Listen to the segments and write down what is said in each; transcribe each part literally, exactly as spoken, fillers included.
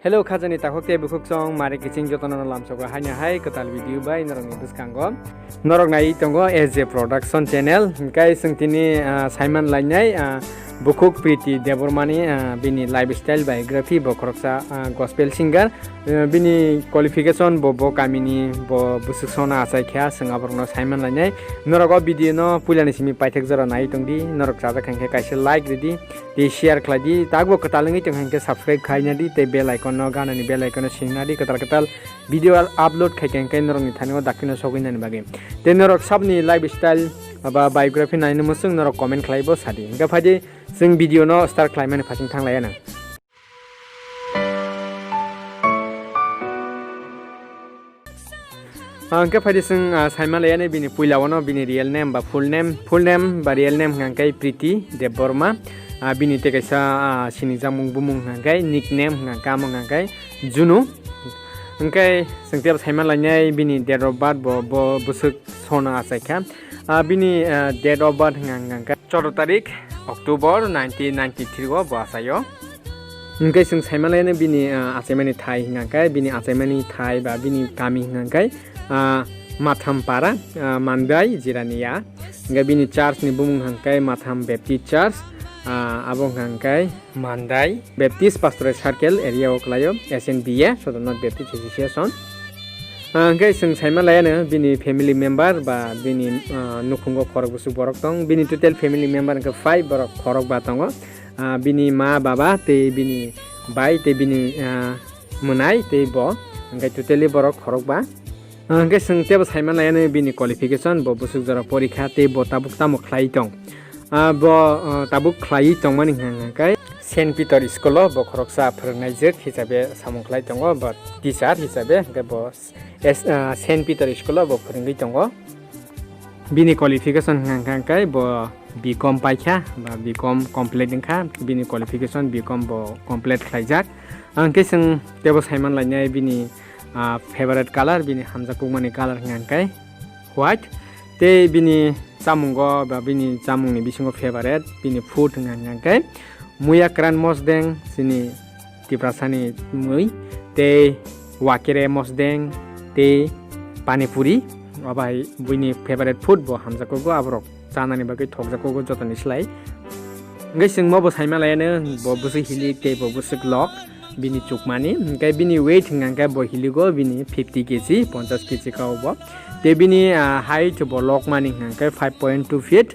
Hello, khajani takhuk tei bukhuk song, mari kiching jotono lamsogo haino hai kwtal video bai norokni bwskango. Norok nai tongo S J Production channel, hingkai chwng tini, ah, saiman lainai, ah, bukhuk Priti Debbarmani, ah, bini lifestyle biography, bo khoroksa, ah, gospel singer. Eh, bini qualification bo, bo kamini, bo bwswk sona achai kha, chwng aborokno saiman lainai. Norok o video no puilani simi paithak jora nai tongdi, norok chajak kha hingkhe kaisa like ridi, tei share khlai di, takbo kwtal wngwi tong kha hingkhe subscribe khaina di, tei bell icon no, ganani bell icon no singna di, kwtal kwtal video al-, upload khai kha hingkhe norokni thani o dakti no sogwi nani bagwi. Tei norok sabni lifestyle ba biography naina muchung norok comment khlai bo sadi. Hingkhe phaidi chwng video no start khlaimani phasing thanglaiya nang. Ah, hingkhe phaidi chwng, ah, saima laiyani bini puila wano bini real name ba full name, full name ba real name hwnkha khe Priti Debbarma. Ah, bini tei kaisa, ah, sinijak mung bumung hwnkha khe nickname hwnkha khe amo hwnkha khe Junu. Hingkhe chwng tei saima lainai bini date of birth bo, bo bwswk sona achai kha. Ah, bini, ah, date of birth hwnkha khe choddo tarik October nineteen ninety-three o bo achaio. Hingkhe chwng saimalaino bini, ah, achaimani thai hingkha khe, bini achaimani thai ba bini kami hingkha khe, ah, Matham Para, ah, Mandai Jirania. Hingkhe bini church ni bumung hingkha khe Matham Baptist Church, ah, abo hingkha khe Mandai Baptist Pastoral Circle area o kwlaio, S N B A, Sodornath Baptist Association. Ah, hingkhe chwng saima laiyano bini family member ba bini, ah, nukhungo khorok bwswk borok tong. Bini total family member hingkhe five borok khorok ba tongo. Ah, bini ma, baba tei bini bai tei bini, ah, mwnai tei bo. Hingkhe totally borok khorok ba. Ah, hingkhe chwng tebo saima laiyano bini qualification, bo bwswk jora porikha tei bo tabuk tamo khlai tong. Ah, bo, ah, tabuk khlaiwi tongmani hwnka hwnkhe Saint Peter School o bo khoroksa phwrwngnaijwk hisabe samung khlai tongo, ba teacher hisabe, hwnkhe bo S-, ah, Saint Peter School o bo phwrwngwi tongo. Bini qualification hwnka hwnkhe bo B Com paikha, ba B Com complete wngkha, bini qualification B Com bo complete khlaijak. Hwnkhe chwng tebo saiman lainai bini, ah, favorite color, bini hamjakukmani color hwnka hwnkhe white. Tei bini chamungo ba bini chamungni bisingo favorite bini food hwnka hwnkhe muya kwran mosdeng, chini Tiprasani mui, tei wakere mosdeng, tei pani puri. Obo hai buini favorite food bo hamjakgo, aborok chanani bagwi thokjakgo jotoni slai. Hwnkhe chwng mo bo saima laiyano, bo bwswk hilik tei bo bwswk lok. Bini chukmani, hwnkhe bini weight hwnka hwnkhe bo hiligo bini fifty K G, ponchash K G ka obo. Tei bini, ah, height bo lokmani hwnka hwnkhe five point two feet.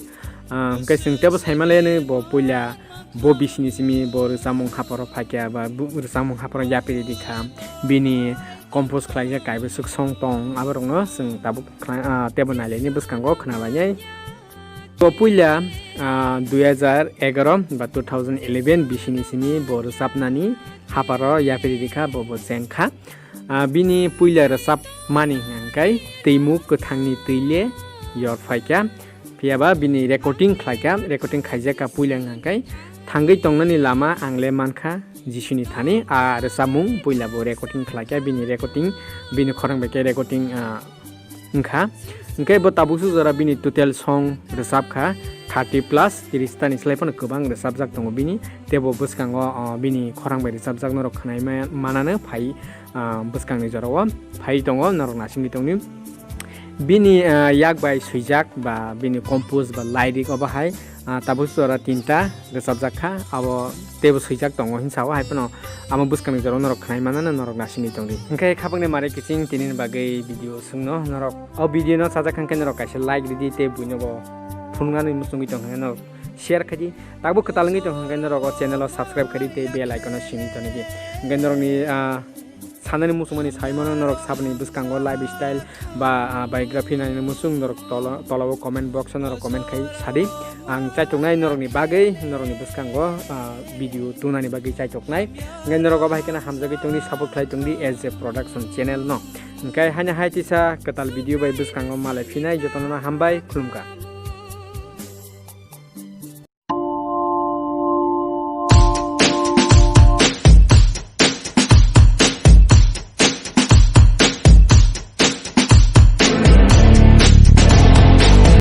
Ah, hwnkhe chwng tebo saima laiyani bo puila bo bisini simi bo rwchapmung hapharo phaikha ba bu-, rwchapmung hapharo yapri rikha. Bini compose khlaijak kaibwswk song tong, aborokno chwng tabuk khna-, ah, tebo nailaini bwskango khna lainai. Bo puila, ah, dui hajar egaroh ba two thousand eleven bisini simi bo rwchapnani hapharo yapri rikha, bo bo chengkha. Ah, bini puila rwchapmani hwnka hwnkhe Twimuk Kwthangni Twi Le Yor Phaikha. Phiyaba bini recording khlaikha, recording khaijakha puila hwnka hwnkhe Thangwi Tongnani Lama Ang Le Mankha Jisuni Thani, ah, rwchapmung puila bo recording khlaikha, bini recording, bini khorang bai khe recording, ah, wngkha. Hwnkhe bo tabuksu jora bini total song rwchapkha thirty plus, tris tani slai phano kwbang rwchapjak tongo bini. Tei bo bwskango, o, bini khorang bai rwchapjak norok khwnai ma-, manano phai, ah, bwskangni jorao phai tongo, norok naisingwi tongdi. Bini, ah, yak bai swijak ba bini compose ba lyric obo hai, ah, tabuksu jora tinta rwchapjak kha, abo teibo swijak tongo hinsa o hai phano amo bwskangni jorao norok khwnai manano norok naisingwi tongdi. Hwnkhe khapangni mare kiching tinini bagwi video swngno norok o video no chajak kha hwnkhe norok kaisa like ridi tei buino bo phunuknani muchungwi tong hwnkhe norok share khaidi. Takbo kwtal wngwi tong hwnkhe norok o channel o subscribe khaidi tei bell icon o simi tonidi. Hwnkhe norokni, ah, sanani muchungmani saimano norok saboni bwskango lifestyle ba, ah, biography nainani muchung norok tolo, tolao comment box o norok comment khai sadi. Ang chaitoknai norokni bagwi, norokni bwskango, ah, video tunani bagwi chaitoknai. Hwnkhe norok obo hai kheno hamjagwi tongdi, support khlai tongdi S J Production channel no. Hwnkhe haino hai tisa kwtal video bai bwskango malai phinai jotono hambai khulumkha.